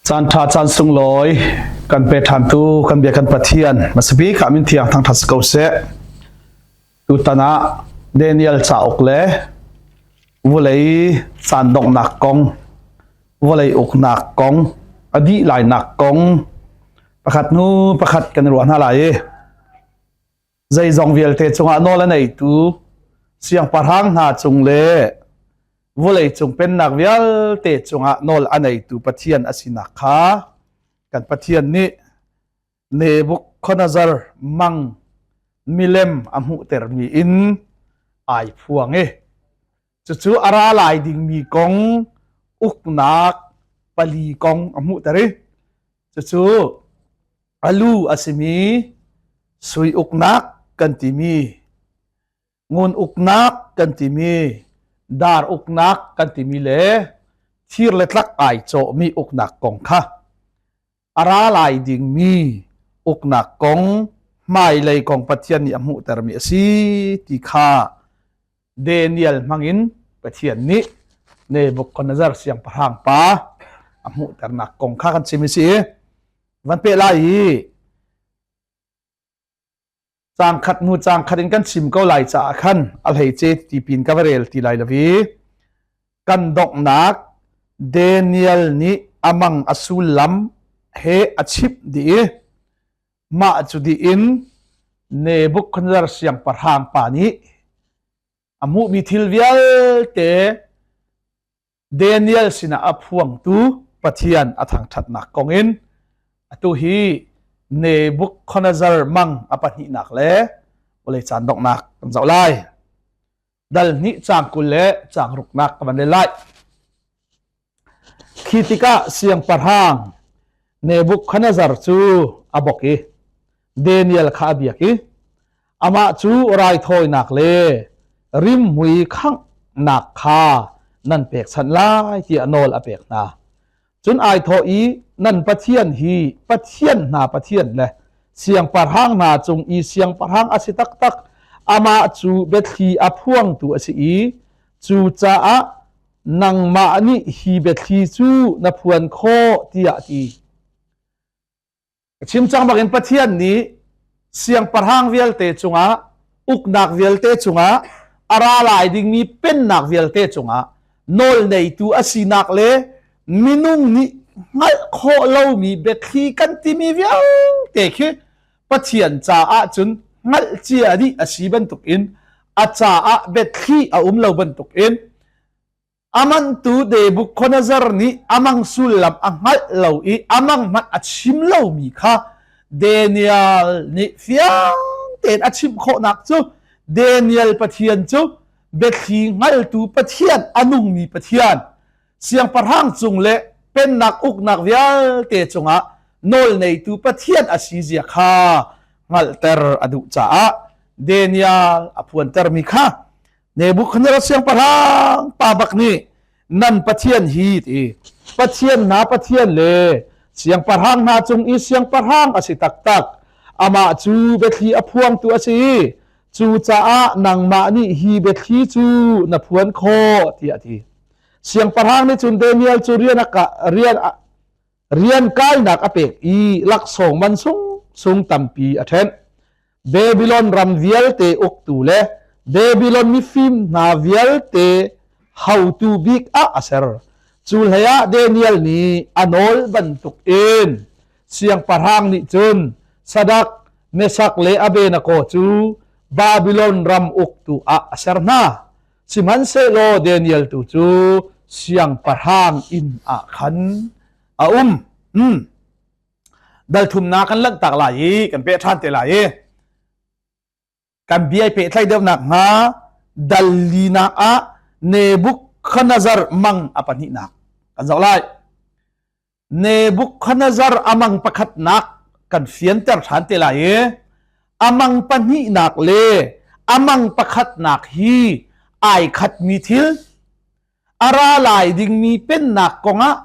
Caan ṭha caan sunglawi kan pe ṭhantu kan bia kan Pathian hmasabik ah min thiang thangṭhat si ko seh. Tutan ah Daniel cauk le vulei caan donghnak kong, vawlei uknak kong, a dih lainak kong pakhat hnu pakhat kan i ruah hna lai i zeizong vialte cungah nawl a neitu siangpahrang hna cung le vawleicung pennak vialte cungah nawl a neitu Pathian a sinak kha kan Pathian nih Nebuchadnezzar mang milem a hmuhtermi in ai phuang i cucu a ra lai dingmi kong uknak pali kong a hmuhter i cucu a lu a simi sui uknak kan timi ngun uknak kan timi dar uknak kan timi le thir le tlak ai cawhmi uknak kong kha a ra lai dingmi uknak kong hmailei kong Pathian nih a hmuhtermi a si ti kha Daniel hmangin Pathian nih Nebuchadnezzar siangpahrang pa a hmuhternak kong kha kan chim i si. Van peh lai i caang khat hnu caang khat in kan chim ko lai caah khan a hleice ti pin ka va rel ti lai lo i kan donghnak Daniel nih amang a sullam he a chimh dih i mah cu dih in Nebuchadnezzar siangpahrang pa nih a hmuhmi thil vialte Daniel sinah a phuangtu Pathian a thangṭhatnak kong in atu hi Nebuchadnezzar mang a pahnihnak le vawlei caan donghnak kan zoh lai. Dal hnih caang 20 le caang ruknak ka van rel lai. Khi tikah siangpahrang Nebuchadnezzar cu a bok i Daniel kha a biak i amah cu raithawinak le rimhmui khanghnak kha nan pekchanh lai tiah nawl a pek hna. Cun ai thawh i nan Pathian hi pathian hna Pathian le siangpahrang hna cung i siangpahrang a si taktak amah cu biathli a phuangtu a si i cucaah nangmah nih hi biathli cu na phuan khawh tiah a ti. Chim cang bakin Pathian nih siangpahrang vialte cungah uknak vialte cungah a ra lai dingmi pennak vialte cungah nawl neitu a sinak le minung nih hngalh khawh lomi biathli kan timi vialte khi Pathian caah cun hngalh cia dih a si bantukin a caah biathli a um lo bantukin Amantu Nebuchadnezzar nih amang sullam a hngalh lo i amang hmanh a chim lomi kha Daniel nih fiang tein a chimh khawhnak cu Daniel Pathian cu biathli hngaltu Pathian a nungmi Pathian siangpahrang cung le pennak uknak vialte cungah nawl neitu Pathian a si zia kha hngalhter a duh caah Daniel a phuantermi kha Nebuchadnezzar siangpahrang pa bak nih nan Pathian hi ti Pathian hna Pathian le siangpahrang hna cung i siangpahrang a si taktak amah cu biathli a phuangtu a si cucaah nangmah nih hi biathli cu na phuan khawh tiah a ti siangpahrang nih cun Daniel cu rian a rian rian kainak a pek i laksawng man sung sung tampi a ṭhenh Babylon ram vialte uktu le Babylon mifim hna vialte haotu bik ah a ser. Cu hleiah Daniel nih a nawl bantuk in siangpahrang nih cun Sadak, Mesak le Abednego cu Babylon ram uktu ah a ser hna. Sihmanhsehlaw Daniel tu cu siangpahrang inn ah khan a um. Dal thumnak kan lanhtak lai i kan peh ṭhan te lai i kan bia i pehtlaih deuh nakhnga dal linak ah Nebuchadnezzar mang a pahnihnak kan zoh lai. Nebuchadnezzar a mang pakhatnak kan fianter ṭhan te lai i a mang pahnihnak le a mang pakhatnak hi ai khatmi thil a ra lai dingmi pennak kongah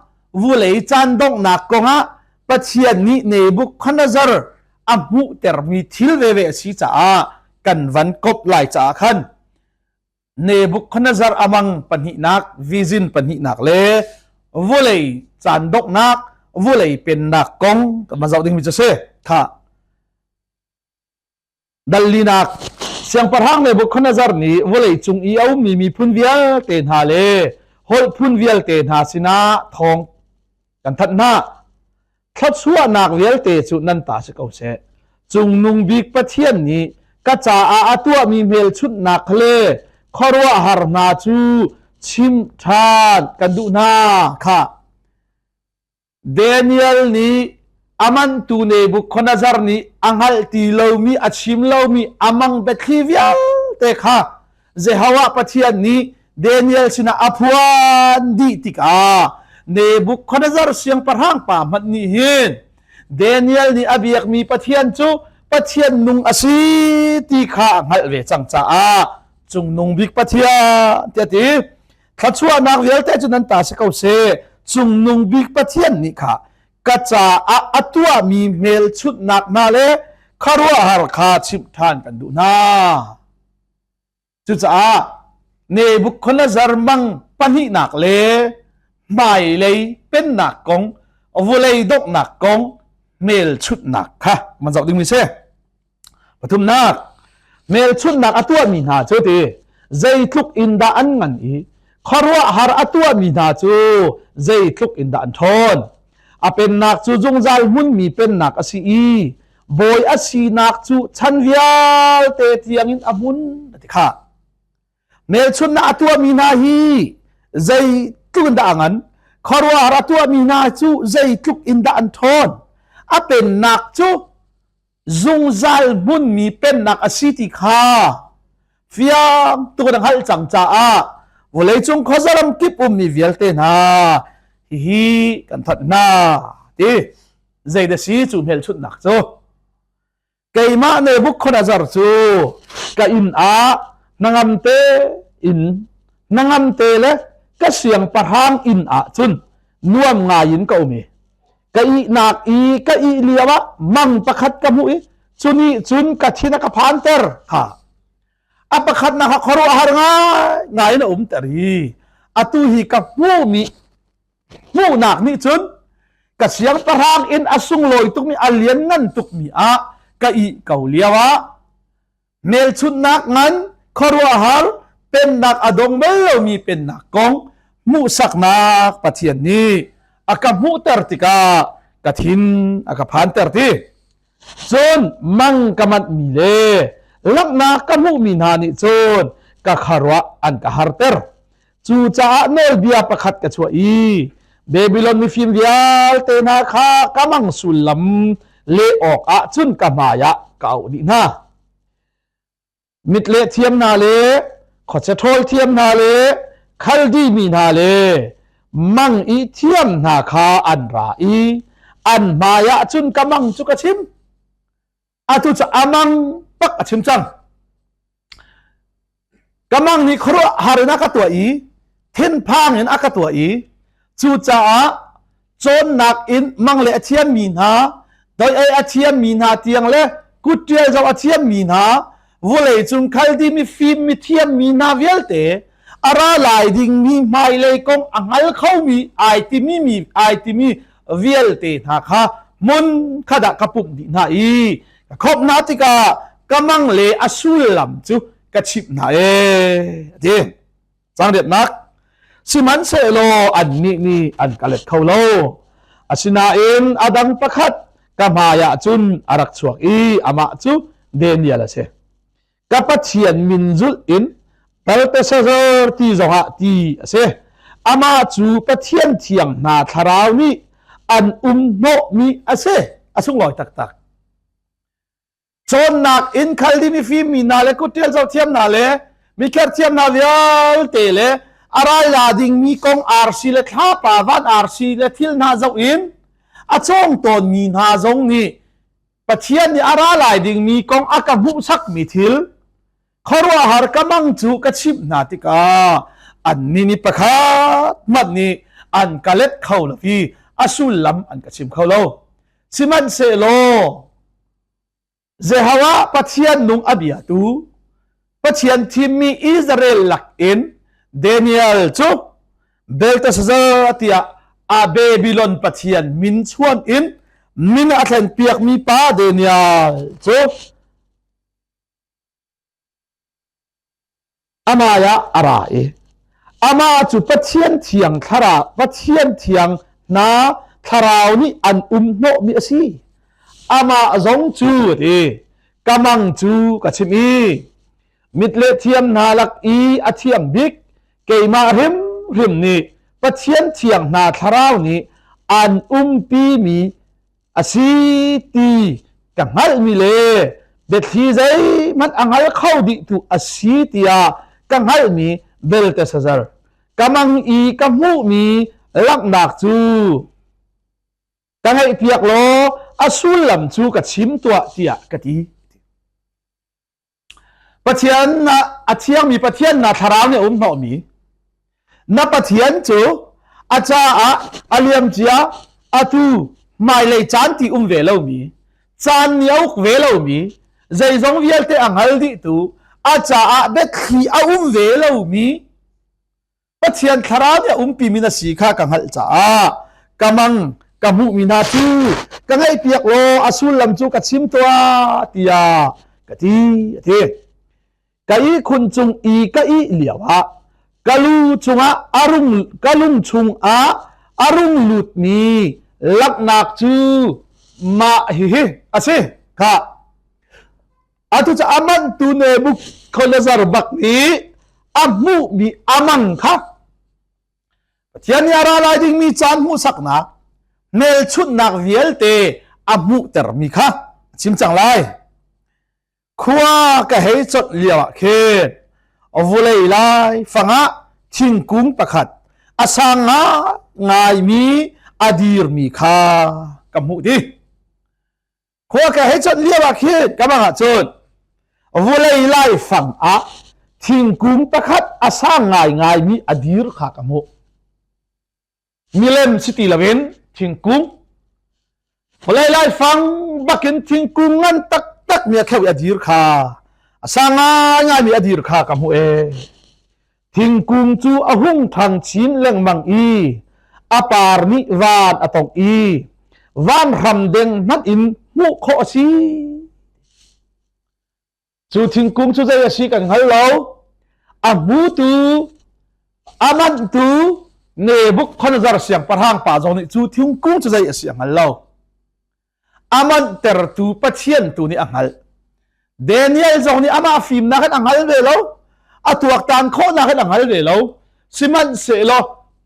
vulei caan donghnak kongah Pathian nih Nebuchadnezzar a hmuhtermi thil veve a si caah kan van kop lai caah khan Nebuchadnezzar amang pahnihnak, vision pahnihnak le vawlei caan donghnak, vulei pennak kong kan van zoh dingmi cu si. Kha Dallinak Siangpahrang Nebuchadnezzar nih vawleicung i a ummi miphun vialte hna le holh phun vialte hna sinah thawng kan thanh hna. Thluachuahnak vialte cu nan ta si ko seh. Cungnung bik Pathian nih ka caah a tuahmi hmelchunhnak le khuaruahhar hna cu chim ṭhan kan duh hna. Khah. Daniel nih a mantu Nebuchadnezzar nih a hngalh ti lomi a chim lomi a mang biathli vialte kha Jehovah Pathian nih Daniel sinah a phuan dih tikah Nebuchadnezzar siangpahrang pa hmanh nih hin Daniel nih a biakmi Pathian cu Pathian nung a si ti kha a hngalh ve cang caah cungnung bik Pathian tiah ti. Thluachuahnak vialte cu nan ta si ko seh. Cungnung bik Pathian nih kha ka caah a tuahmi hmelchunhnak hna le khuaruahhar kha chimh ṭhan kan duh hna. Cucaah Nebuchadnezzar mang pahnihnak le hmailei pennak kong, vawlei donghnak kong hmelchunhnak kha man zoh dingmi si. Pathumnak, hmelchunhnak a tuahmi hna cu ti zeitluk in dah an ngan i khuaruahhar a tuahmi hna cu zeitluk in dah an ṭhawn. A pennak cu zungzal hmunmi pennak a si i bawi a sinak cu chan vialte tiangin a hmun a ti kha. Hmelchunhnak a tuahmi hna hi zeitluk in dah a ngan? Khuaruahhar a tuahmi hna cu zeitluk in dah an ṭhawn? A pennak cu zungzal hmunmi pennak a si ti kha fiang tuk in a hngalh cang caah vawleicung khuazaram kip ummi vialte hna hihi kan thanh hna ti zei dah si cu hmelchunhnak cu keimah Nebuchadnezzar cu ka inn ah hnangam te in hnangam te le ka siangpahrang inn ah cun nuam ngai in ka um i ka ihnak i ka ih lio ah mang pakhat ka hmuh i cu nih cun ka thin a ka phanter kha a pakhatnak kha khuaruahhar ngai ngai in a umter i atu hi ka hmuhmi hmuhnak nih cun ka siangpahrang in a sunglawi tukmi a lianngan tukmi ah ka ih ko lio ah hmelchunhnak ngan khuaruahhar pennak a dong bal lomi pennak kong hmuhsaknak Pathian nih a ka hmuhter tikah ka thin a ka phanter ti cun mang ka manhmi le langhnak ka hmuhmi hna nih cun ka kharuah an ka harter Cucaah nawlbia pakhat ka chuah i Babylon mifim vialte hna kha ka mang sullam leh awkah cun ka hmaiah ka auh dih hna. Mitleh thiam hna le khuachia ṭhawl thiam hna le Khaldi mi hna le mang i thiam hna kha an ra i an hmaiah cun ka mang cu ka chim. Atu cu a mang bak a chim cang. Ka mang nih khuaruahhar in a ka tuah i thinphang in a ka tuah i cucaah cawnnak in mang le a thiammi hna doi ei a thiammi hna tiang le kutṭial zoh a thiammi hna vawlei cung khaldi mifim mithiammi hna vialte a ra lai dingmi hmailei kong a hngal khomi ai timi mi ai timi vialte hna kha hmun khat ah ka pumh dih hna i ka khawmh hna tikah ka mang le a sullam cu ka chimh hna ee a ti. Cangriatnak Sihmanhsehlaw annih nih an ka let kho lo. Asinain a dang pakhat ka hmaiah cun a rak chuak i amah cu Daniel a si. Ka Pathian min zulh in Belteshazzar ti zongah ti a si. Amah cu Pathian thiang hna thlarau nih an um hnawhmi a si. A sunglawi taktak. Cawnnak in Khaldi mifim mi hna le kutṭial zohthiam hna le mikher thiam hna vialte le a rai la dingmi kong arsi le thlapa van arsi le thil hna zoh in a cawng tawnmi hna zong nih Pathian nih a ra lai dingmi kong a ka hmuhsakmi thil khuaruahhar ka mang cu ka chimh hna tikah annih nih pakhat hmanh nih an ka let kho lo i a sullam an ka chim kho lo. Sihmanhsehlaw Jehovah Pathian nung a biatu Pathian thimmi Israel lakin Daniel cu Belteshazzar tiah A Babylon pathian min chuan in min a thlen piakmi pa Daniel cu amah ah a ra i amah cu Pathian thiang thlarau Pathian thiang hna thlarau nih an um hnawhmi a si. Amah zong cu a ti ka mang cu ka chimh i mit le thiam hna lak i a thiam bik keimah hrimhrim nih Pathian thiang hna thlarau nih an umpimi a si ti ka hngalhmi le biathli zeihmanh a hngal kho dihtu a si tiah ka hngalhmi Belteshazzar ka mang i ka hmuhmi langhnak cu ka ngaihpiak law a sullam cu ka chim tuah tiah ka ti. Pathian na a thiangmi Pathian na thlarau nih a um hnawhmi na Pathian cu a caah a liamcia atu hmailei caan ti um ve lomi caan nih a uk ve lomi zeizong vialte a hngal dihtu a caah biathli a um ve lomi Pathian thlarau nih a umpi mi na si kha ka hngalh caah ka mang ka hmuhmi hna cu ka ngaihpiak law a sullam cu ka chim tuah tiah ka ti a ti. Ka ihkhun cung i ka ih lioah ka lu cungah a rung ka lung chungah a rung lutmi langhnak cu mah hihi a si kha Atu cu a manhtu Nebuchadnezzar bak nih a hmuhmi a mang kha Pathian nih a ra lai dingmi caan hmuhsaknak hmelchunhnak vialte a hmuhtermi kha a chim cang lai. Khua ka hei conh lio ah khin vulei lai fangah thingkung pakhat a sang ngaimi a dirmi kha ka hmuh dih. Khua ka hei chawnh lio ah khin ka bang ahcun vulei laifang ah thingkung pakhat a sang ngaingaimi a dir kha ka hmuh. Milem si ti loin thingkung vawlei laifang bakin thingkung ngan taktak mi a kheuh i a dir kha a sang ngaingaimi a dir kha ka hmuh ee. Thingkung cu a hung ṭhang chin lengmang i a par nih van a tongh i vanhram deng hmanh in hmuh khawh a si. Cu thingkung cu zei a si kan hngal lo. A hmutu, a manhtu Nebuchadnezzar siangpahrang pa zong nih cu thingkung cu zei a si a hngal lo. A manhtertu Pathian tu nih a hngalh. Daniel zong nih amah fimnak in a hngal ve lo. A tuaktan khawhnak in a hngal ve lo. Sihmanhsehlaw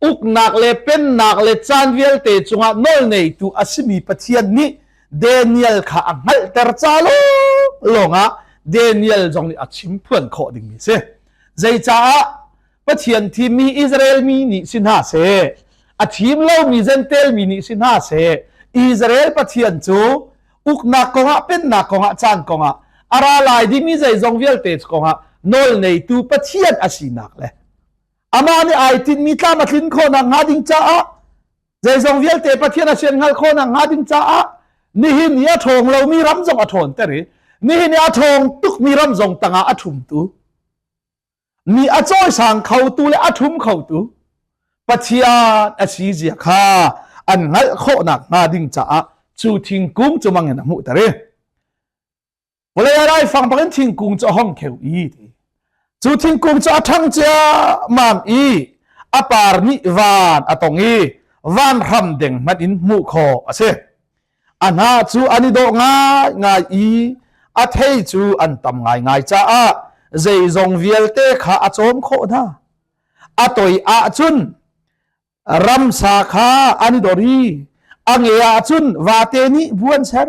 uknak le pennak le caan vialte cungah nawlneitu a simi Pathian nih Daniel kha a hngalhter ca lawngah Daniel zong nih a chimphuan khawh dingmi a si. Zeicaah Pathian thimmi Israel mi nih si hna seh, a thim lomi Jentail mi nih si hna seh, Israel Pathian cu uknak kongah, pennak kongah, caan kongah, a ra lai dingmi zeizong vialte kongah nawl neitu Pathian a sinak le amah nih ai tinhmi tlam a tlin khawhnak hnga ding caah zeizong vialte Pathian a sian hngalh khawhnak hnga ding caah nihin i a ṭhawng lomi ram zong a ṭhawnter i nihin i a ṭhawng tukmi ram zong tangah a ṭhumtu mi a cawisang khotu le a ṭhum khotu Pathian a si zia kha an hngalh khawhnak hnga ding caah cu thingkung cu mangin a hmuhter i vawlei a laifang bangin thingkung cu a hong kheu i ti cu thingkung cu a ṭhang ciammam i a par nih van a tong i van hram deng hmanh in hmuh khawh a si. A hnah cu an i dawh ngaingai i a thei cu an tam ngaingai caah zeizong vialte kha a cawm khawh hna. A toi ahcun ramsa kha an i dor i a nge ahcun vate nih bu an ser.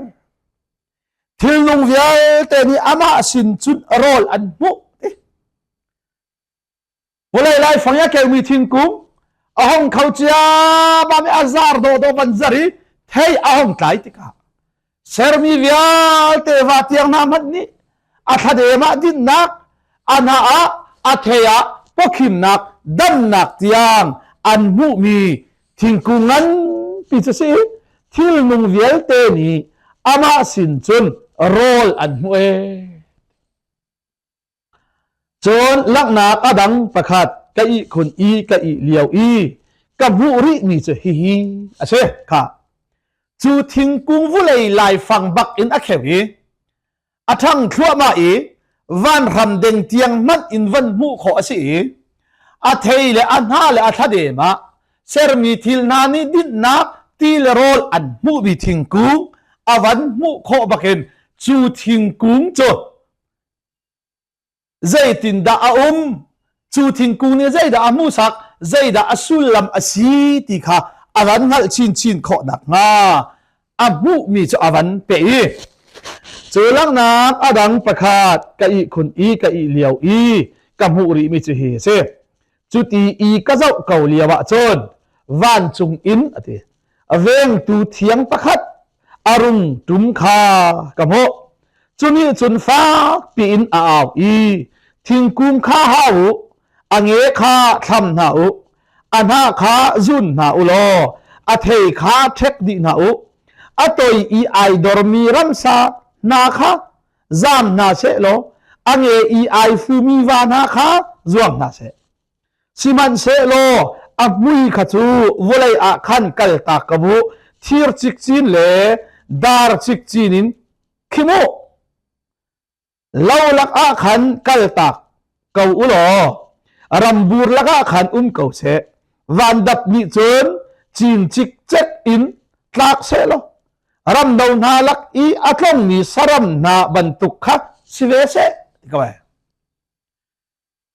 Thilnung vialte nih amah sin cun rawl an hmuh. Vawlei laifang i a keumi thingkung a hong kho ciammam i a zar dawhdawh van zar i thei a hong tlai tikah sermi vialte va tiang hna hmanh nih a thladem ah dinnak a hna ah a thei ah pawkhimnak damnak tiang an hmuhmi thingkung nganpi cu si thilnung vialte nih amah sin cun rawl an hmuh ee. Cun langhnak a dang pakhat ka ihkhun i ka ih lio i ka hmuh rihmi cu hihi a si kha. Cu thingkung vulei laifang bak in a kheu i a ṭhang thluahmah i vanhram deng tiang hmanh in van hmuh khawh a si i a thei le a hna le a thladem ah sermi thil hna nih dinhnak ti le rawl an hmuhmi thingkung a van hmuh khawh bakin cu thingkung cu zeitindah a um cu thingkung nih zeidah a hmuhsak zeidah a sullam a si ti kha a van hngalh chinchin khawh nakhnga a hmuhmi cu a van peh i cu langhnak a dang pakhat ka ihkhun i ka ih lio i ka hmuh rihmi cu hi a si. Cuti i ka zoh ko lio ah cun vancung in a ti a vengtu thiang pakhat a rung ṭum kha ka hmuh. Cu nih cun fak piin a au i thingkung kha hau u, a nge kha thlam hna u, a hnah kha zun hna u law a thei kha ṭhek dih hna u. A toi i ai dormi ramsa hna kha zam hna seh law a nge i ai fumi va hna kha zuang hna seh. Sihmanhsehlaw a hmui kha cu vawlei ah khan kaltak ka bu, thir cikcin le dar cikcin in khim u. Lo lakah khan kaltak ko u law rambur lakah khan um ko seh. Vandap nih cun cin cikcek in tlak seh law ramdo hna lak i a tlongmi saram hna bantuk kha si ve seh ti ko ai.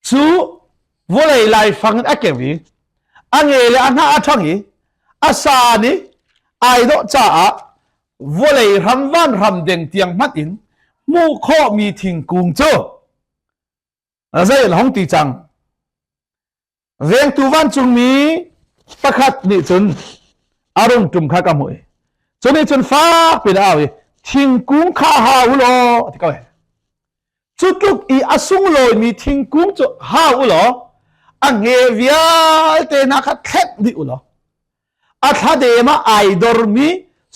Cu vawlei laifang in a keu i a nge le a hnah a ṭhang i a san i ai dawh caah vawlei hram vanhram deng tiang hmanh in hmuh khawhmi thingkung cu zei an hong ti cang. Vengtu vancungmi pakhat nih cun a rung ṭum kha ka hmuh i cu nih cun fak piin a au i thingkung kha hau u law a ti ko. Cu tluk i a sunglawimi thingkung cu hau u law a nge vialte hna kha thlet dih u law a thladem ah ai dormi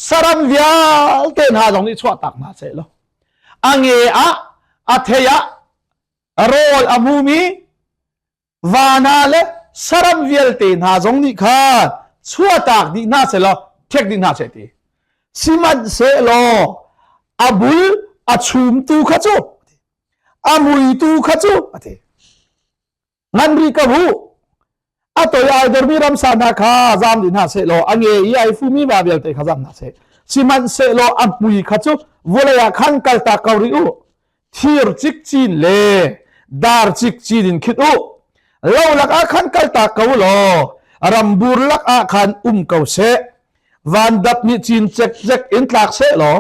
saram vialte hna zong nih chuahtak hna seh law a nge ah a thei ah rawl a hmumi va hna le saram vialte hna zong nih khan chuahtak dih hna seh law ṭhek dih hna seh ti sihmanhsehlaw a bul a chumtu kha cu a muitu kha cu a ti ngan rih ka hu a toi ai dormi ramsa hna kha zam dih hna seh law a nge i ai fumi va vialte kha zam hna seh sihmanhsehlaw a hmui kha cu vawlei ah khan kaltak ko rih u thir cikcin le dar cikcin in khit u lo lakah khan kaltak ko law rambur lakah khan um ko seh vandap nih cin cekcek in tlak seh law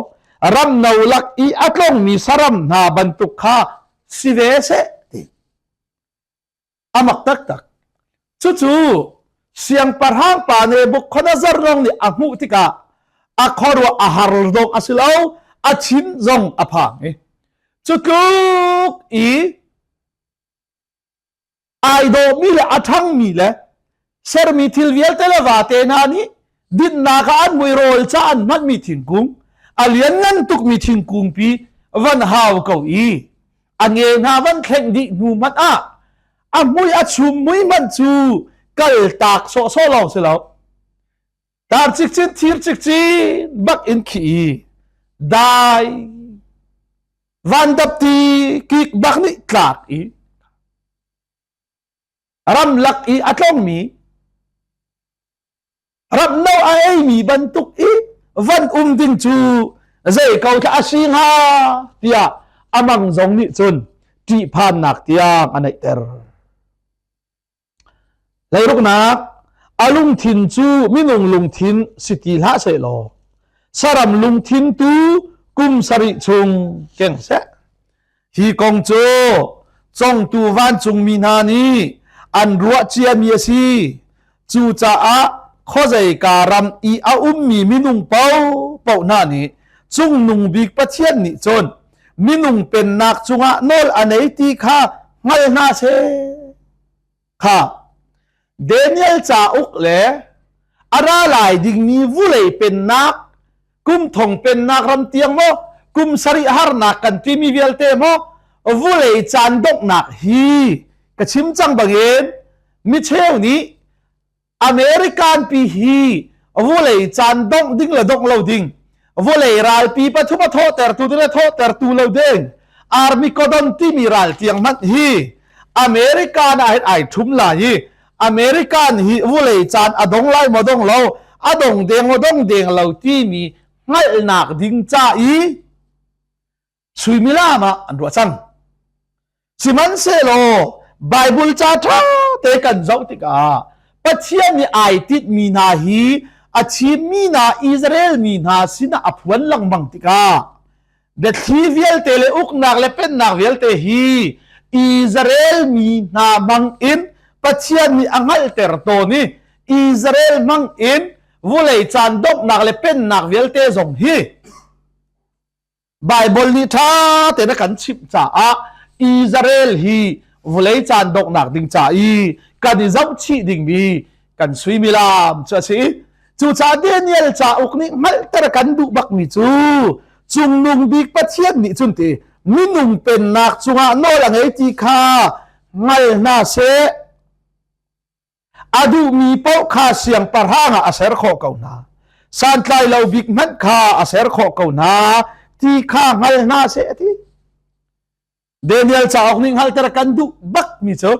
ram no lak i a tlongmi saram hna bantuk kha si ve seh ti A mak taktak. Cucu siangpahrang pa Nebuchadnezzar zong nih a hmuh tikah a khuaruah a har zong a si lo, a thin zong a phang i cu tluk i ai dawhmi le a ṭhangmi le sermi thil vialte le vate hna nih dinnak ah an mui rawl ca an hmanmi thingkung a lianngan tukmi thingkung pi van hau ko i a nge hna van thleng dih hnu hmanh ah a mui a chum mui hmanh cu kal tak sawhsawh lawng si lo tar cikcin thir cikcin bak in khi i dai vandap ti kik bak nih tlak i ramlak i a tlongmi ramno a eimi bantuk i van um ding cu zei ko thla a si hnga tiah amang zong nih cun ṭihphannak tiang a neihter. Leiruknak a lungthin cu minung lungthin si ti hlah sehlaw saram lungthin tu kum sarih chung keng seh. Hi kong cu congtu vancungmi hna nih an ruah ciami a si. Cucaah khuazeika ram i a ummi minung paohpaoh hna nih Cungnung Bik Pathian nih cun minung pennak cungah nawl a nei ti kha hngal hna seh. Kha Daniel cauk le a ra lai dingmi vulei pennak kum thong pennak ram tiang maw kum sarih harnak kan timi vialte maw vulei caan donghnak hi ka chim cang bangin micheu nih. American pi hi vulei caan dongh ding le dongh lo ding vulei ralpi pathum a thawhtertu ding le thawhtertu lo ding Armageddon timi ral tiang hmanh hi American ah hin ai ṭhum lai i American hi vulei caan a dong lai maw dong lo a dong deng maw dong deng lo timi hngalhnak ding ca i suimilam ah an ruah cang. Sihmanhsehlaw Bible ca ṭha te kan zoh tikah Pathian nih ai tinhmi hna hi a chimmi hna Israel mi hna sinah a phuan lengmang tikah biathli vialte le uknak le pennak vialte hi Israel mi hna hmang in Pathian nih a hngalhter tawn i Israel hmang in vulei caan donghnak le pennak vialte zong hi Baibal nih ṭha tein a kan chimh caah Israel hi vawlei caan donghnak ding ca i kan i zohchih dingmi kan suimilam cu a si. Cucaah Daniel cauk nih hngalhter kan duh bakmi cu cungnung bik Pathian nih cun ti minung pennak cungah nawl a ngei ti kha hngal hna seh. A duhmi paoh kha siangpahrang ah a ser khawh ko hna. Santlai lo bik hmanh kha a ser khawh ko hna ti kha hngal hna seh a ti. Daniel cauk nih hngalter kan duh bakmi cu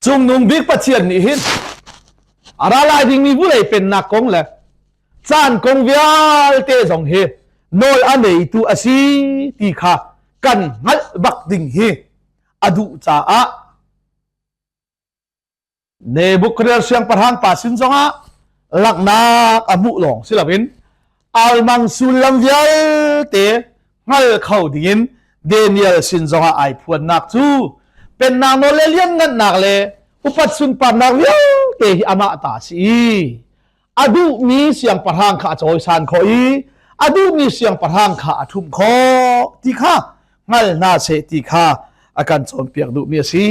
Cungnung bik Pathian nih hin a ra lai dingmi vulei pennak kong le caan kong vialte zong hi nawl a neitu a si ti kha kan hngalh bak ding hi a duh caah Nebuchadnezzar siangpahrang pa sin zongah langhnak a hmuh lawng si loin almang sullam vialte hngal kho dingin Daniel sin zongah ai phuannak cu pennak nawl le lianngannak le upat sunparnak vialte hi amah ta a si i a duhmi siangpahrang kha a cawisan khawh i a duhmi siangpahrang kha a ṭhumh khawh ti kha hngal hna seh ti kha a kan cawnpiak duhmi a si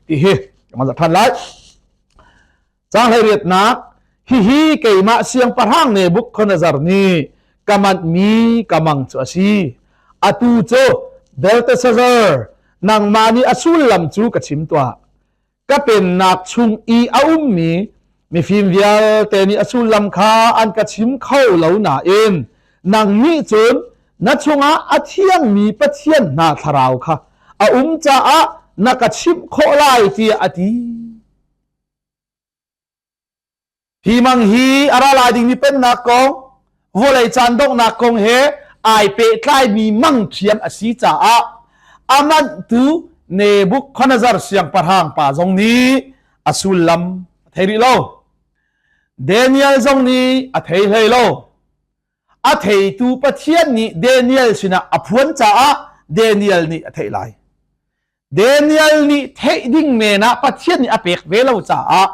ti hi kan zoh ṭhan lai. Caang hleiriatnak hihi keimah siangpahrang Nebuchadnezzar nih ka manhmi ka mang cu a si. Atu cu Belteshazzar nangmah nih a sullam cu ka chim tuah. Ka pennak chung i a ummi mifim vialte nih a sullam kha an ka chim kho lo nain nang nih cun na chungah a thiangmi Pathian hna thlarau kha a um caah na ka chimh khawh lai tiah a ti. Hi mang hi a ra lai dingmi pennak kong, vawlei caan donghnak kong he ai pehtlaimi mang ṭhiam a si caah a manhtu Nebuchadnezzar siangpahrang pa zong nih a sullam a thei rih lo. Daniel zong nih a thei hlei lo. A theitu Pathian nih Daniel sinah a phuan caah Daniel nih a theih lai. Daniel nih theih ding men ah Pathian nih a pek ve lo caah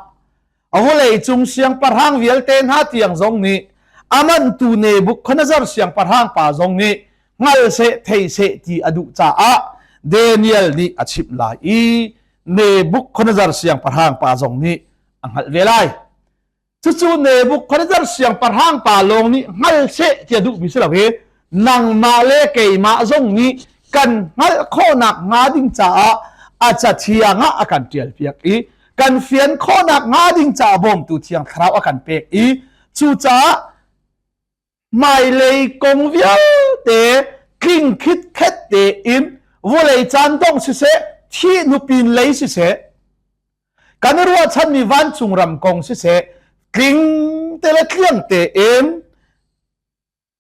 a vawlei cung siangpahrang vialte hna tiang zong nih a mantu Nebuchadnezzar siangpahrang pa zong nih hngal seh thei seh ti a duh caah Daniel nih a chimh lai i Nebuchadnezzar siangpahrang pa zong nih a hngalh ve lai. Cucu Nebuchadnezzar siangpahrang pa lawng nih hngal seh ti a duhmi si lo hi nangmah le keimah zong nih kan hngalh khawhnak hnga ding caah a cathiang ah a kan ṭialpiak i kan fian khawhnak hnga ding caah bawmtu thiang thlarau a kan pek i cucaah hmailei kong vialte tling khitkhet tein vawlei caan dongh siseh thih nupin lei siseh kan i ruahchanmi vancung ram kong siseh tling te le tliang tein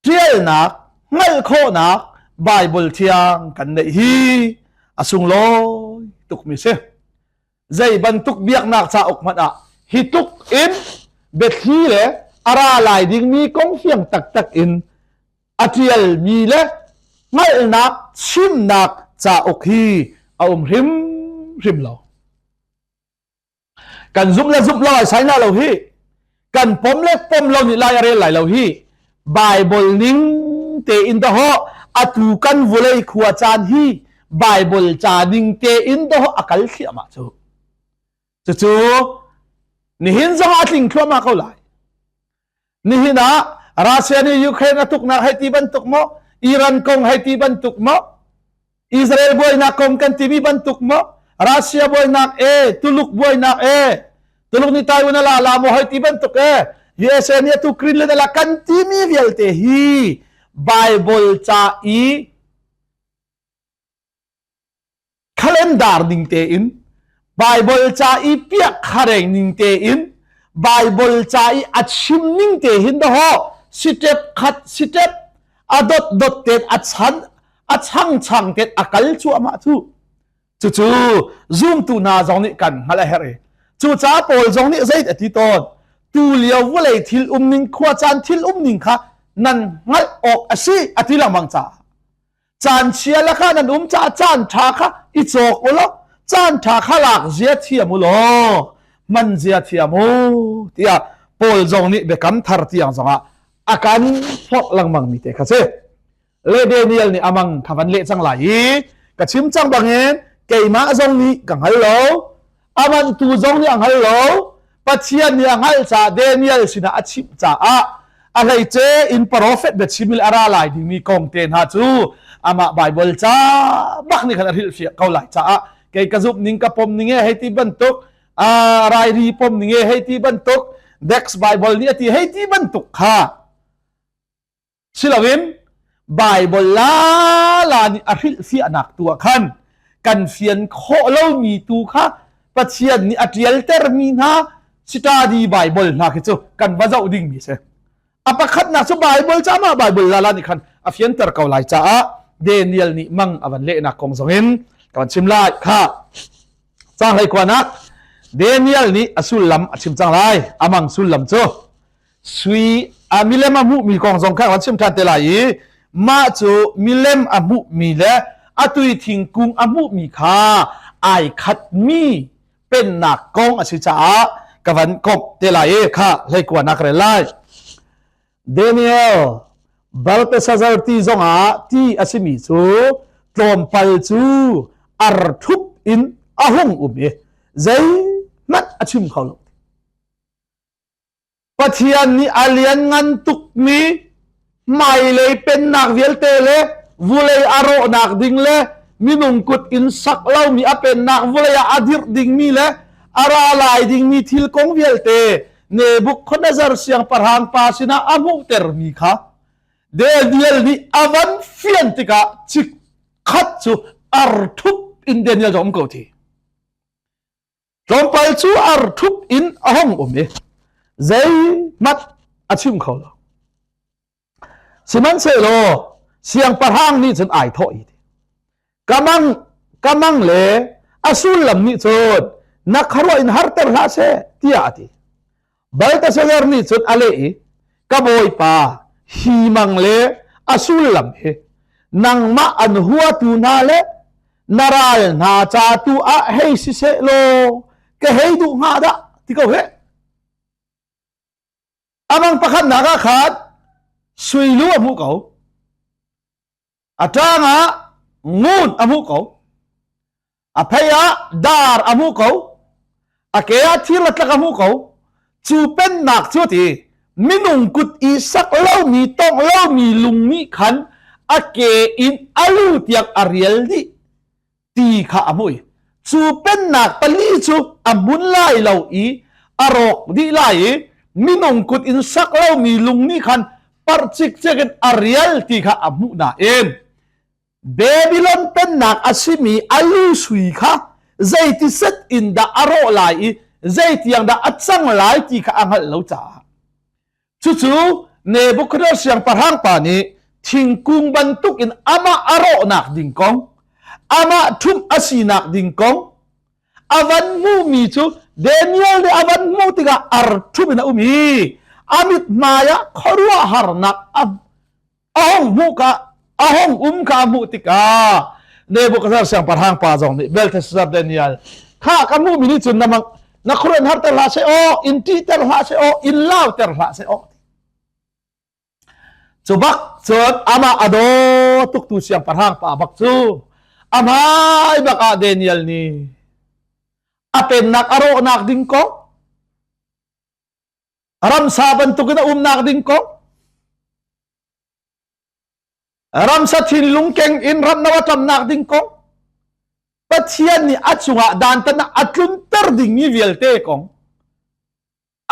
ṭialnak hngalh khawhnak Baibal thiang kan neih hi a sunglawi tukmi si. Zei bantuk biaknak cauk hmanh ah hi tluk in biathli le a ra lai dingmi kong fiang taktak in a ṭialmi le hngalhnak chimnak cauk hi a um hrimhrim lo. Kan zumh le zumh lo ai sai na lo hi. Kan pom le pom lo nih lai a rel lai lo hi. Bible ning tein dahawh atu kan vulei khua caan hi Bible ca ning tein dahawh a kal thliahmah cu. Cucu nihin zong a tling thluahmah ko lai. Nihin ah Russia nih Ukraine a tuknak hei ti bantuk maw? Iran kong hei ti bantuk maw? Israel buainak kong kan timi bantuk maw? Russia buainak e, Tuluk buainak e, Tuluk nih Taiwan a la la maw hoi ti bantuk e, USA nih atu Greenland a la kan timi vialte hi Bible ca i calendar ning tein Bible ca i piak khareng ning tein Bible ca i a chim ning te hin daho step khat step a dot dot ten a chan a chang chang ten a kal cuahmah cu cucu zumtu hna zong nih kan hngalh a herh i cucaah Paul zong nih zeit a ti tawn tu lio vawlei thil umning khua caan thil umning kha nan hngalh awk a si a ti lengmang caah Caan chia lakah nan um caah caan ṭha kha i cawk u law caan ṭha kha lak zia thiam u law hman zia thiam u tiah Paul zong nih biakam thar tiang zongah a kan forh lengmang mi te kha si. Le Daniel nih amang kha van leh cang lai i ka chim cang bangin keimah zong nih ka hngal lo aman tu zong nih a hngal lo Pathian nih a hngalh caah Daniel sinah a chimh caah a hleice in profet biachim i a ra lai dingmi kong te hna cu amah Bible ca bak nih khan a hrilhfiah ko lai caah kei ka zumh ning ka pom ning e hei ti bantuk rairi pom ning e hei ti bantuk Dex Bible nih a ti hei ti bantuk kha Siloin Baibal lala nih a hrilhfiahnak tu ah khan kan fian khawh lomi tu kha Pathian nih a ṭialtermi hna study Bible hna khi cu kan va zoh dingmi si. A pakhatnak cu Bible ca mah Bible lala nih khan a fianter ko lai caah Daniel nih mang a van lehnak kong zongin ka van chim lai kha. Cang hlei kuanak Daniel nih a sullam a chim cang lai. Amang sullam cu Sui a milem a hmuhmi kong zong kha kan chim ṭhan te lai i mah cu milem a hmuhmi le a tui thingkung a hmuhmi kha ai khatmi pennak kong a si caah ka van komh te lai i kha hleikuanak rel lai. Daniel Belteshazzar ti zongah ti a simi cu tlawmpal cu ar ṭhup in a hung um i zeihmanh a chim kho lo. Pathian nih a lianngan tukmi hmailei pennak vialte le vulei a rawhnak ding le minung kut in sak lomi a pennak vulei ah a dirh dingmi le a ra lai dingmi thil kong vialte Nebuchadnezzar siangpahrang pa sinah a hmuhtermi kha Daniel nih a van fian tikah chikkhat cu ar ṭhup in Daniel cu a um ko ti. Tlawmpal cu ar ṭhup in a hung um i zeihmanh a chim kho lo. Sihmanhsehlaw siangpahrang nih cun ai thawh i ka mang ka mang le a sullam nih cun na khuaruah in harter hlah seh tiah a ti. Baltasazar nih cun a leh i ka bawipa hi mang le a sullam hi nangmah an huatu hna le na ral hna ca tu ah hei siseh law ka hei duh hnga dah ti ko he amang pakhatnak ah khan suilu a hmuh ko A ṭang ah ngun a hmuh ko. A phei ah dar a hmuh ko. A ke ah thir le tlak a hmuh ko. Cu pennak cu ti minung kut i sak lomi tongh lomi lung nih khan a ke in a lu tiang a rial dih. Ti kha a hmuh i cu pennak pali cu a hmun lai lo i a rawk dih lai i minung kut in sak lomi lung nih khan parh cikcek in a rial ti kha a hmuh nain Babylon pennak a simi a lu sui kha zeiti set in dah a rawh lai i zeitiang dah a cang lai ti kha a hngalh lo caah Cucu Nebuchadnezzar siangpahrang pa nih thingkung bantuk in amah a rawhnak ding kong, amah ṭhumh a sinak ding kong, a van hmuhmi cu Daniel nih a van hmuh tikah ar ṭhumh in a um i a mithmai ah khuaruahharnak a a hung hmuh ka a hung um ka a hmuh tikah Nebuchadnezzar siangpahrang pa zong nih Belteshazzar Daniel kha ka hmuhmi nih cun na mang na khuaruah harter hlah seh aw in ṭihter hlah seh aw in lauter hlah seh aw cu bak cun amah a daw tuktu siangpahrang pa bak cu a hmai bak ah Daniel nih a pennak a rawhnak ding kong ramsa bantukin a umnak ding kong ramsa thinlung keng in ramno a ṭamnak ding kong. Pathian nih a cungah dantatnak a tlunter dingmi vialte kong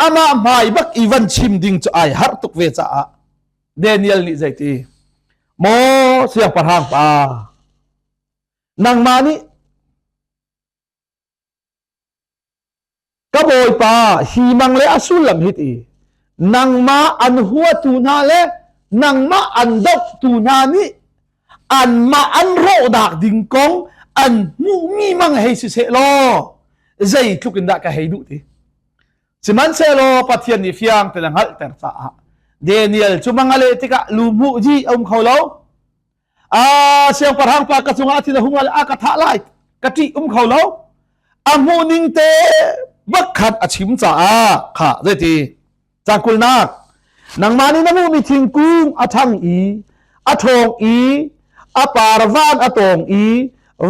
amah hmai bak i van chim ding cu ai harh tuk ve caah Daniel nih zeiti maw siangpahrang pa nangmah nih Ka bawipa, hi mang le a sullam hi ti. Nangmah an huatu hna le nangmah an dohtu hna nih anmah an rawhnak ding kong an hmuhmi mang hei si seh law zeitluk in dah ka hei duh ti. Sihmanhsehlaw Pathian nih fiang tein a hngalhter caah Daniel cu mang a leh tikah lu hmuh dih a um kho lo. A siangpahrang pa ka cungah thil a hung a ka thah lai ka ṭih um kho lo a hmuh ning te bak khan a chim caah kha zeiti cangkulnak nangmah nih na hmuhmi thingkung a ṭhang i a ṭhawng i a par van a tawng i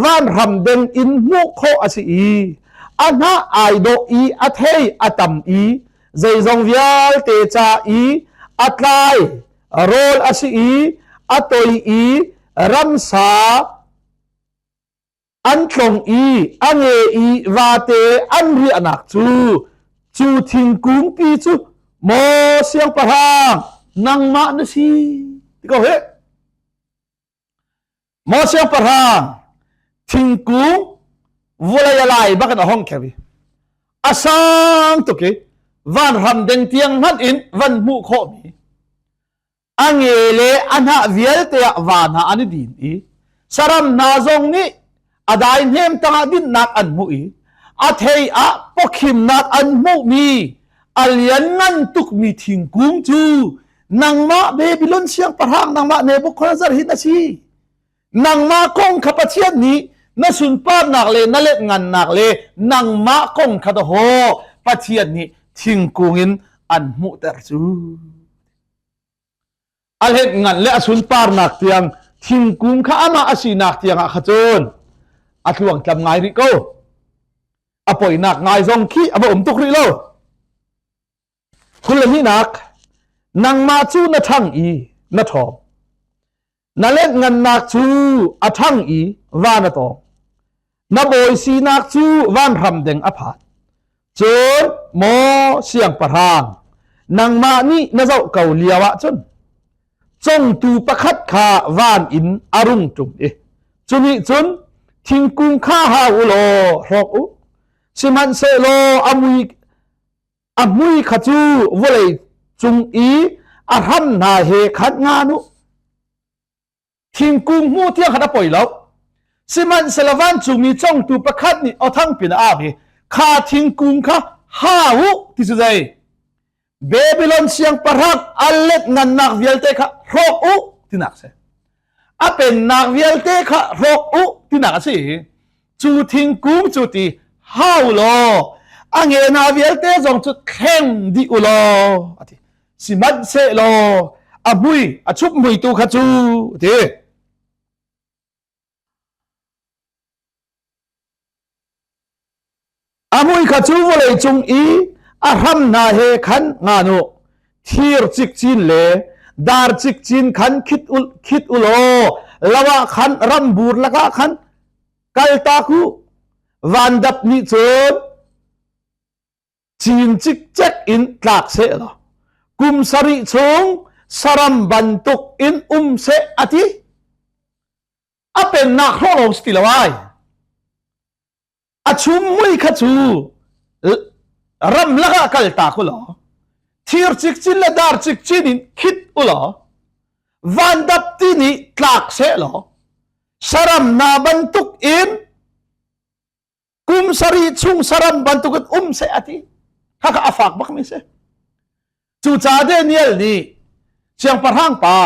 van hram deng in hmuh khawh a si i a hnah ai dawh i a thei a tam i zeizong vialte ca i a tlai rawl a si i a toi i ramsa an tlong i a nge i vate an riahnak cu cu thingkung pi cu maw siangpahrang nangmah na si ti ko he Maw siangpahrang thingkung vawlei a lai bak in a hong kheu i a sang tuk i vanram deng tiang hmanh in van hmuh khawhmi a nge le a hnah vialte ah van ah an i din i saram hna zong nih a dai hnem tangah dinhnak an hmuh i a thei ah pawkhimnak an hmuhmi a lianngan tukmi thingkung cu nangmah Babylon siangpahrang nangmah Nebuchadnezzar hi na si nangmah kong kha Pathian nih na sunparnak le na letngannak le nangmah kong kha dahawh Pathian nih thingkung in an hmuhter cu a letngan le a sunparnak tiang thingkung kha amah a sinak tiang ah kha cun a tluangtlam ngai rih ko a poinak ngai zong khi a va um tuk rih lo Khualehnak nangmah cu na ṭhang i na ṭhawng. Na letngannak cu a ṭhang i van a tawng. Na bawi sinak cu vanhram deng a phan. Cun maw siangpahrang, nangmah nih na zoh ko lio ah cun congtu pakhat kha van in a rung ṭum i cu nih cun thingkung kha hau u law hrawk u. Sihmanhsehlaw a mui A mui kha cu vawlei cung i a hram hna he khan ngan u. Thingkung hmu tiang khan a poi lo. Sihmanhsehlaw vancungmi congtu pakhat nih aw thangpi in a au i kha thingkung kha hau u ti cu zei? Babylon siangpahrang a let ngannak vialte kha hrawk u tinak si. A pennak vialte kha hrawk u tinak a si. Cu thingkung cu ti hau law a nge hna vialte zong cu thleng dih u law a ti. Sihmanhsehlaw a hmui a chup mui tu kha cu a ti. A mui kha cu vawlei cung i a hram hna he khan ngan u. Thir cikcin le dar cikcin khan khit u, khit u law lo ah khan rambur lakah khan kaltak u. Vandap nih cun cin cikcek in tlak seh law kum sarih chung saram bantuk in um seh a ti. A pennak hrawh lawng si ti lo ai. A chum mui kha cu ramlak ah kal ta ku law thir cikcin le dar cikcin in khit u law vandap ti nih tlak seh law saram na bantuk in kum sarih chung saram bantukin um seh a ti khakha a fak bak mi si cucaah Daniel nih siangpahrang pa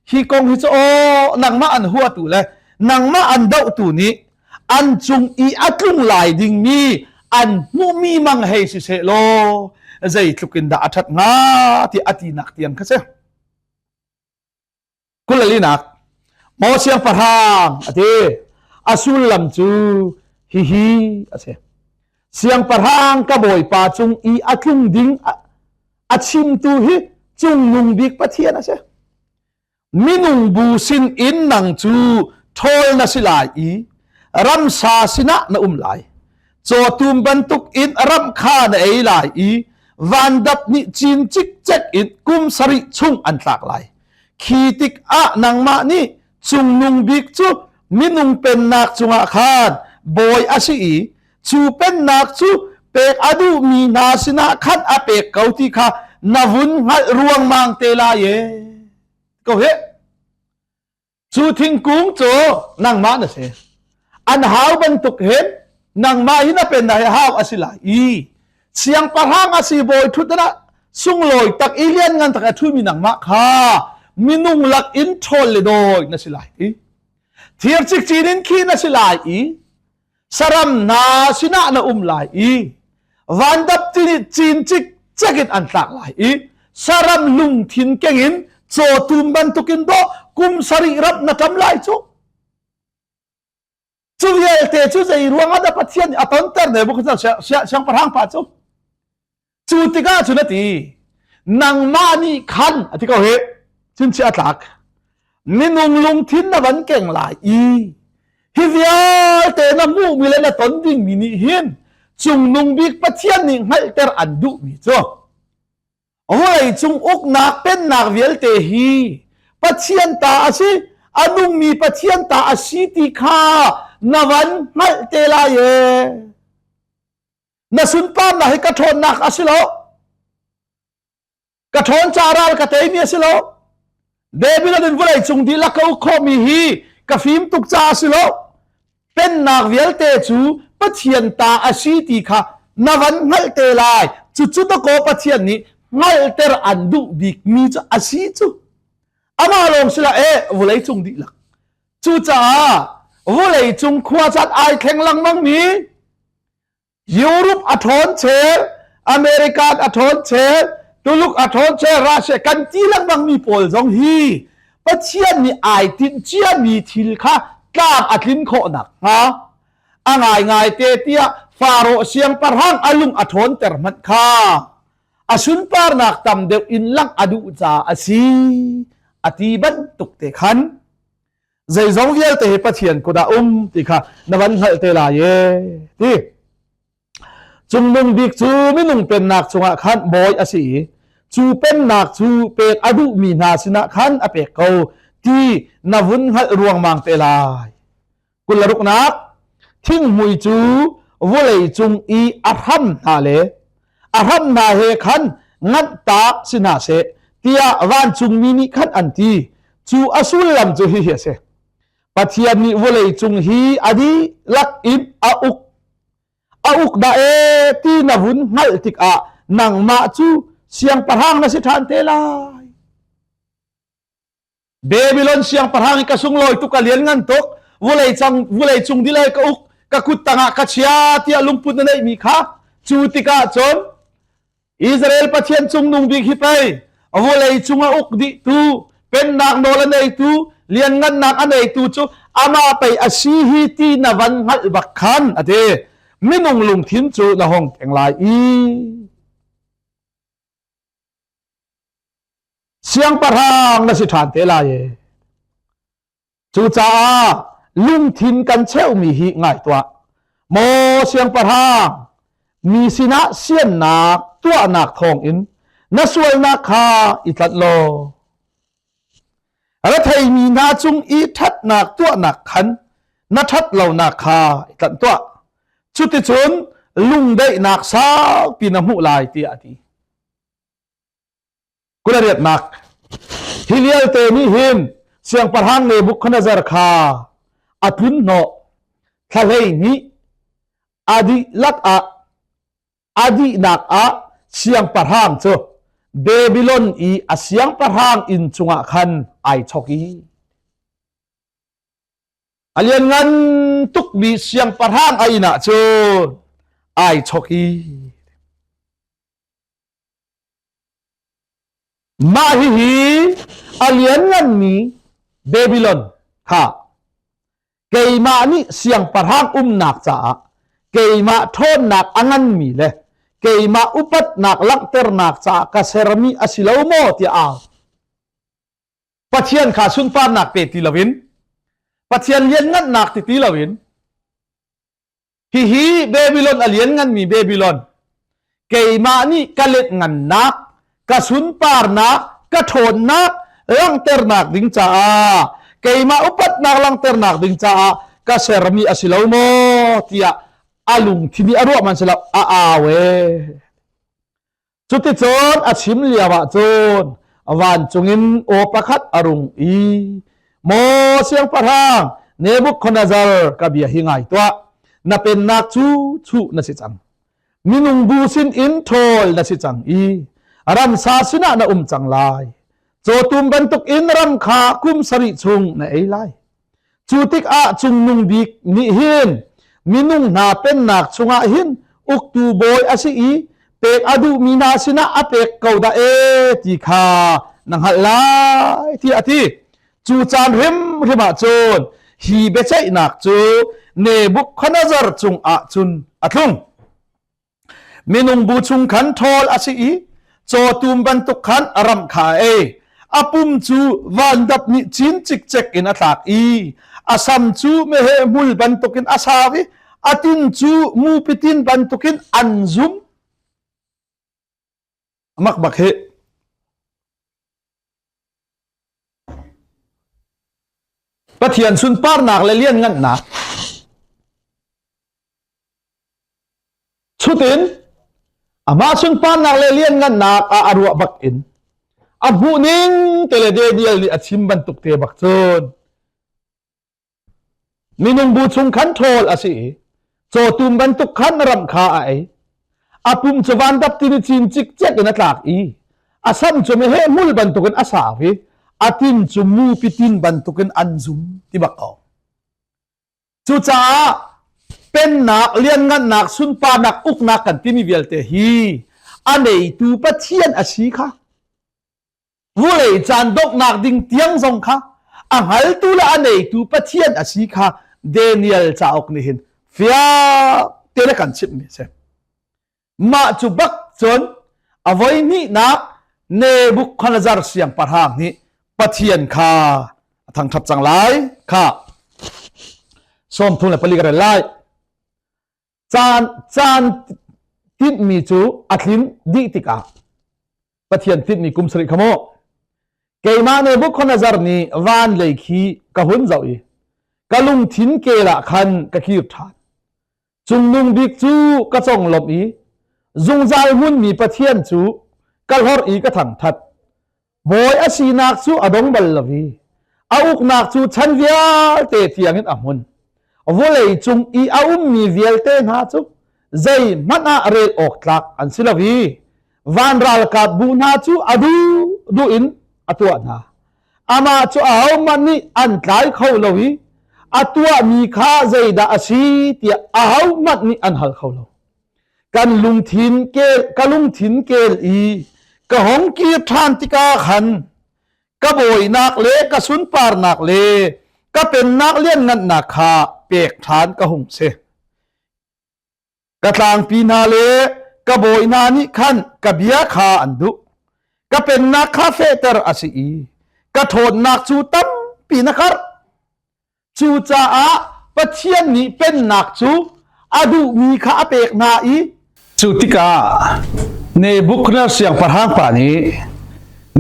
hi kong hi cu aw nangmah an huatu le nangmah an dohtu nih an cung i a tlung lai dingmi an hmuhmi mang hei si seh law zeitluk in dah a ṭhat hnga ti a tinak tiang kha si Kulalinak maw siangpahrang a ti a sullam cu hihi a si siangpahrang ka bawipa cung i a tlung ding a chimtu hi cungnung bik pathian a si minung bu sin in nang cu ṭhawl na si lai i. Ramsa sinah na um lai. Cawtum bantuk in ram kha na ei lai i vandap nih cin cikcek in kum sarih chung an tlak lai. Khi tikah nangmah nih cungnung bik cu minung pennak cungah khan bawi a si i cu pennak cu pek a duhmi hna sinah khan a pek ko ti kha na vun hngalh ruangmang te lai e. Ko he. Cu thingkung cu nangmah na si. An hau bantuk hin nangmah hi na pennak hi hau a si lai i siangpahrang a si bawi ṭhutdan ah sunglawi tak i lianngan tak a ṭhumi nangmah kha minung lak in ṭhawl le dawi na si lai i thir cikcin in khi na si lai i saram hna sinah na um lai i vandap ti nih cin cikcek in an tlak lai i saram lungthin keng in cawtum bantukin dawh kum sarih ram na ṭam lai cu. Cu vialte cu zei ruangah dah Pathian nih a tonter Nebuchadnezzar siangpahrang pa cu? Cu tikah cun a ti, nangmah nih khan a ti ko hi, chinchiah a tlak. Minung lungthin na van keng lai i hi vialte na hmuhmi le na ton dingmi nih hin cungnung bik Pathian nih hngalhter an duhmi cu Vawlei cung uknak pennak vialte hi Pathian ta a si, a nungmi Pathian ta a si ti kha na van hngalh te lai e. Na sunparnak hi ka ṭhawnnak a si lo. Ka ṭhawn ca ral ka teimi a si lo. Babylon in vawlei cung dihlak ka uk khawhmi hi ka fim tuk caah a si lo. Pennak vialte cu Pathian ta a si ti kha na van hngalh te lai. Cucu dakaw Pathian nih hngalhter an duh bikmi cu a si cu. Amah lawng si lo e vawlei cung dihlak. Cucaah vawlei cung khua caan ai thleng lengmangmi Europe a ṭhawn chel, American a ṭhawn chel, Tuluk a ṭhawn chel, Russia kan ti lengmang mi pawl zong hi Pathian nih ai tinh ciami thil kha tlam a tlin khawh nakhnga a ngaingai te tiah Faro siangpahrang a lung a ṭhawnter hmanh kha a sunparnak tam deuh in langh a duh caah a si a ti bantuk te khan zeizong vialte hi Pathian kut ah um ti kha na van hngalh te lai e ti. Cungnung bik cu minung pennak cungah khan bawi a si i cu pennak cu pek a duhmi hna sinah khan a pek ko ti na vun hngalh ruangmang te lai. Kularuknak thinghmui cu vawlei cung i a hram hna le a hram hna he khan nganhtak si hna seh tiah vancungmi nih khan an ti. Cu a sullam cu hihi a si. Pathian nih vawlei cung hi a dihlak in a uk a uk dah e ti na vun hngalh tikah nangmah cu siangpahrang na si ṭhan te lai. Babylon siangpahrang i ka sunglawi tuk ka lian ngan tuk vulei cang vulei cung dilai ka uk ka kut tangah ka chia tiah lungput na neihmi kha cu tikah cun Israel Pathian cungnung bik hi pei vulei cung a uk dih tu pennak nawl a neitu lianngannak a neitu cu amah pei a si hi ti na van hngalh bak khan a ti minung lungthin cu na hong keng lai i Siangpahrang na si ṭhan te lai e. Cucaah lungthin kan cheuhmi hi ngai tuah. Maw siangpahrang, mi sinah siannak tuahnak thawngin na sualnak kha i tlanh law retheimi hna cung i ṭhatnak tuahnak khan na ṭhat lonak kha i tlanh tuah. Cuticun lungdaihnak saupi na hmuh lai tiah a ti. Kulariatnak hi vialte nih hin siangpahrang Nebuchadnezzar kha a tlun hnawh thla hleihnih a dihlak ah a dihnak ah siangpahrang cu Babylon i a siangpahrang inn chungah khan ai chok i a lianngan tukmi siangpahrang a inn ah cun ai chok i Mah hihi a liannganmi Babylon kha keimah nih siangpahrang umnak caah keimah ṭhawnnak a nganmi le keimah upatnak langhternak caah ka sermi a si lo maw tiah au. Pathian kha sunparnak pe ti loin Pathian lianngannak ti ti loin. Hihi Babylon a liannganmi Babylon, keimah nih ka let ngannak, ka sunparnak, ka ṭhawnnak langhternak ding caah, keimah upatnak langhternak ding caah ka sermi a si lo maw tiah a lungthin i a ruah man si lo, a au ee. Cuticun a chim lio ah cun vancung in aw pakhat a rung i, Maw siangpahrang Nebuchadnezzar, ka bia hi ngai tuah. Na pennak cu chuh na si cang. Minung bu sin in ṭhawl na si cang i ramsa sinah na um cang lai. Cawtum bantuk in ram kha kum sarih chung na ei lai. Cu tikah cungnung bik nih hin minung hna pennak chungah hin uktu bawi a si i pek a duhmi hna sinah a pek ko dah ee ti kha na hngalh lai tiah a ti. Cu caan hrimhrim ah cun hi biaceihnak cu Nebuchadnezzar cungah cun a tlung. Minung bu chung khan ṭhawl a si i cawtum bantuk khan a ramh kha a ei. A pum cu vandap nih cin cikcek in a tlak i a sam cu meheh hmul bantukin a sau i a tin cu mupitin bantukin an zum. Mak bak hi. Pathian sunparnak le lianngannak Chutin amah sunparnak le lianngannak ah a ruah bak in a hmuh ning te le Daniel nih a chim bantuk te bak cun minung bu chung khan ṭhawl a si i cawtum bantuk khan ram kha a ei. A pum cu vandap tini cin cikcek in a tlak i a sam cu meheh hmul bantukin a sau i a tin cu mupi tin bantukin an zum ti bak ko. Cucaah pennak, lianngannak, sunparnak, uknak kan timi vialte hi a neitu Pathian a si kha vulei caan donghnak ding tiang zong kha a hngaltu le a neitu Pathian a si kha Daniel cauk nih hin fiang te le kan chimhmi a si. Mah cu bak cun a voi hnihnak Nebuchadnezzar siangpahrang nih Pathian kha a thangṭhat cang lai kha 34 ka rel lai. Caan caan tinhmi cu a tlin dih tikah Pathian tinhmi kum sarih kha mu. Keimah Nebuchadnezzar nih van lei khi ka hun zoh i ka lungthin kel ah khan ka kir ṭhan. Cungnung bik cu ka conglawmh i zungzal hmunmi Pathian cu ka hlorh i ka thangṭhat. Bawi a sinak cu a dong bal lo i a uknak cu chan vialte tiangin a hmun. Vawlei cung i a ummi vialte hna cu zeihmanh ah rel awk tlak an si lo i van ralkap bu hna cu a duhduh in a tuah hna. Amah cu ahohmanh nih an tlai kho lo i a tuahmi kha zeidah a si tiah ahohmanh nih an hal kho lo. Kan lungthin kel ka lungthin kel i ka hong kir ṭhan tikah khan ka bawinak le ka sunparnak le ka pennak lianngannak kha pek ṭhan ka hung si. Ka tlangpi hna le ka bawi hna nih khan ka bia kha an duh. Ka pennak kha fehter a si i ka ṭhawnnak cu tampi na karh. Cucaah Pathian nih pennak cu a duhmi kha a pek hna i Cu tikah Nebuchadnezzar siangpahrang pa nih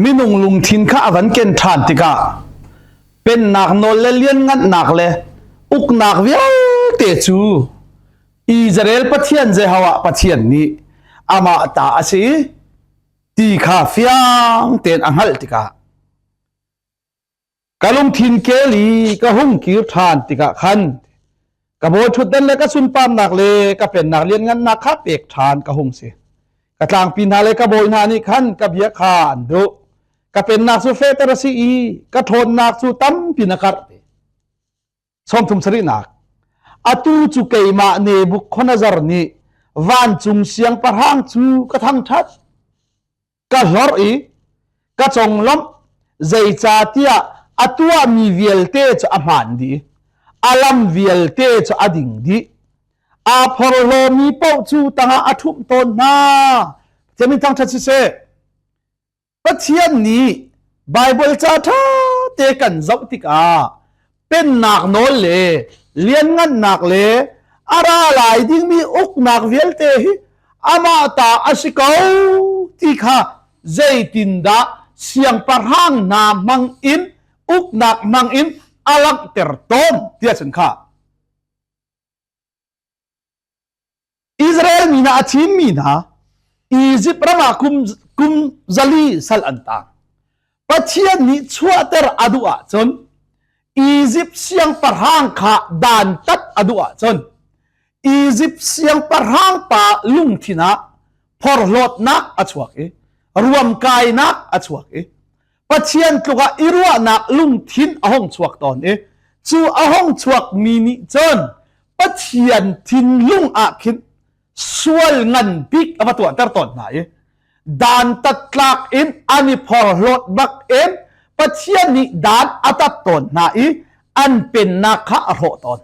minung lungthin kha a van ken ṭhan tikah pennak nawl le lianngannak le uknak vialte cu Israel Pathian Jehovah Pathian nih amah ta a si ti kha fiang tein a hngalh tikah ka lungthin kel i ka hung kir ṭhan tikah khan ka bawi ṭhutdan le ka sunparnak le ka pennak lianngannak kha pek ṭhan ka hung si. Ka tlangpi hna le ka bawi hna nih khan ka bia kha an duh. Ka pennak cu fehter a si i ka ṭhawnnak cu tampi na karh. 30 sarihnak atu cu keimah Nebuchadnezzar nih vancung siangpahrang cu ka thangṭhat ka hlorh i ka conglawmh zeicahtiah a tuahmi vialte cu a hmaan dih a lam vialte cu a ding dih aa phorhlawmi paoh cu tangah a ṭhumh tawn hna Pathian min thangṭhat siseh Pathian nih Baibal ca ṭha te kan zoh tikah pennak nawl le lianngannak le A ra lai dingmi uknak vialte hi amah ta a si ko ti kha zeitindah siangpahrang hna hmang in uknak hmang in a langhter tawn tiah cun kha Israel mi hna a thimmi hna Izipt ram ah kum kum 400 sal an tang. Pathian nih chuahter a duh ahcun Izipt siangpahrang kha dantat a duh ahcun Izipt siangpahrang pa lungthin ah phorhlawtnak a chuak i ruamkainak a chuak i Pathian tluk ah i ruahnak lungthin a hung chuak tawn i cu a hung chuakmi nih cun Pathian thinlung ah khin sual ngan bik a va tuahter tawn hna i dantat tlak in an i phorhlawt bak in Pathian nih dan a tat tawn hna i an pennak kha a hrawh tawn.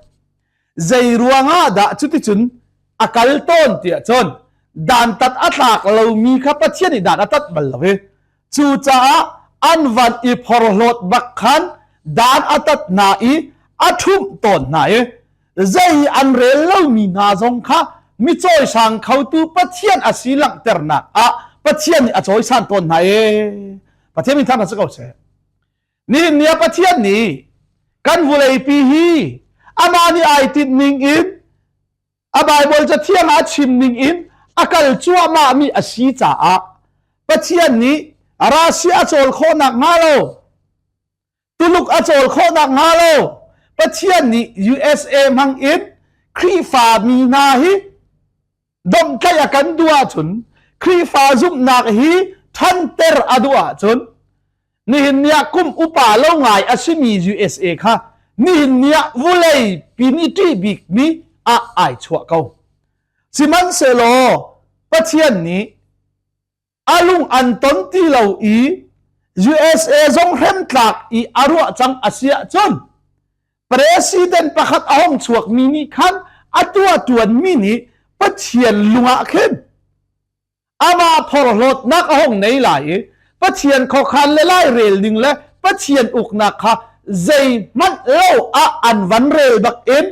Zei ruangah dah cuticun a kal tawn tiah cun dantat a tlak lomi kha Pathian nih dan a tat bal lo i cucaah an van i phorhlawt bak khan dan a tat hna i a ṭhumh tawn hna i zei an rel lomi hna zong kha mi cawisang khotu Pathian a si langhternak ah Pathian nih a cawisan tawn hna i Pathian min thang si ko seh. Nihin ni ah Pathian nih kan vawleipi hi amah nih ai tinh ning in a Baibal cathiang ah a chim ning in a kal cuahmah mi a si caah Pathian nih Russia a cawl khawh nak hnga lo Tuluk a cawl khawh nak hnga lo Pathian nih USA hmang in Khrihfa mi hna hi domhtlaih a kan duh ahcun Khrihfa zumhnak hi ṭhanter a duh ahcun nihin ni ah kum upa lo ngai a simi USA kha nihin ni ah vulei pi nih ṭih bikmi ah ai chuah ko. Sihmanhsehlaw Pathian nih a lung an ton ti lo i USA zong hremtlak i a ruah cang a si ahcun president pakhat a hong chuakmi nih khan a tuah ṭuanmi nih Pathian lung ah khin amah phorhlawtnak a hong nei lai i Pathian khuakhan le lairel ning le Pathian uknak kha zeihmanh lo ah an van rel bak in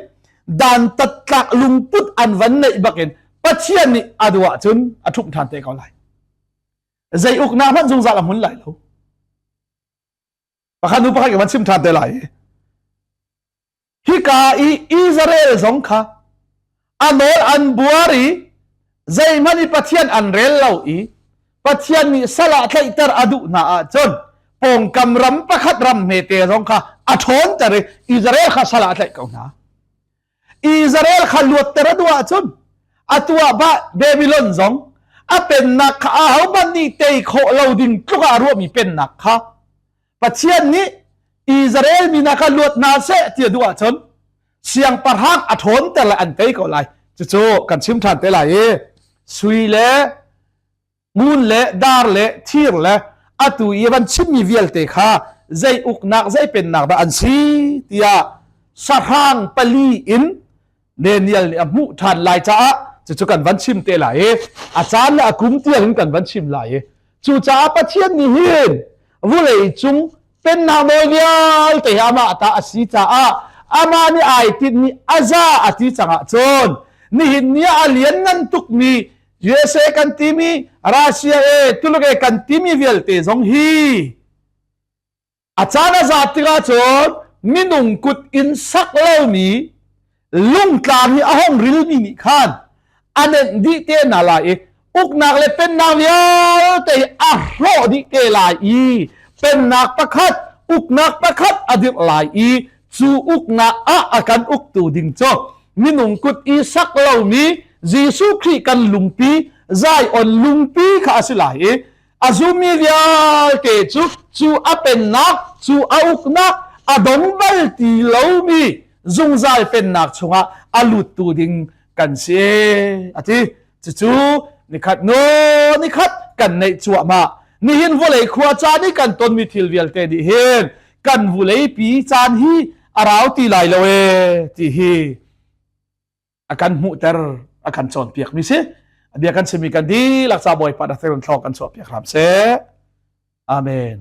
dantat tlak lungput an van neih bak in Pathian nih a duh ahcun a ṭhumh ṭhan te ko lai. Zei uknak hmanh zungzal a hmun lai lo. Pakhat nu pakhat ka van chim ṭhan te lai. Hika i Israel zong kha a nawl an buar i zeihmanh i Pathian an rel lo i Pathian nih sal ah tlaihter a duh hna ahcun pawngkam ram pakhat ram hmete zong kha a ṭhawnter i Israel kha sal ah a tlaih ko hna. Israel kha luatter a duh ahcun atu ah Babylon zong a pennak kha ahohmanh nih tei khawh lo ding tluk ah a ruahmi pennak kha Pathian nih Israel mi hna kha luat hna seh ti a duh ahcun siangpahrang a ṭhawnter le an tei ko lai. Cucu kan chim ṭhan te lai i sui le ngun le dar le thir le atu i van chimmi vialte kha zei uknak zei pennak dah an si tiah sahrang pali in Daniel nih a hmuh ṭhan lai caah cucu kan van chim te lai i a caan le a kum tiang in kan van chim lai i cucaah Pathian nih hin vulei cung pennak nawl vialte hi amah ta a si caah amah nih ai tinhmi a za a ti cang ahcun nihin ni ah a lianngan tukmi USA kan timi Russia e Tuluk e kan timi vialte zong hi A caan a zat tikah cun minung kut in sak lomi lungtlang hi a hong rilmi nih khan a nenh dih te hna lai i uknak le pennak vialte hi a hrawh dih te lai i pennak pakhat uknak pakhat a dirh lai i cu uknak ah a kan uktu ding cu minung kut i sak lomi Jesuh Khrih kan lungpi Zion lungpi kha a si lai i a zummi vialte cu cu a pennak cu a uknak a dong bal ti lomi zungzal pennak chungah a luttu ding kan si a ti. Cucu nikhat no nikhat kan neih cuahmah. Nihin vawlei khua caan i kan tonmi thil vialte nih hin kan vulei pi caan hi a rau ti lai lo e ti hi a kan hmuhter a kan cawnpiak mi si. A bia kan chimmi kan dihlak ca Bawipa na thlarau kan chuahpiak hram seh. Amen.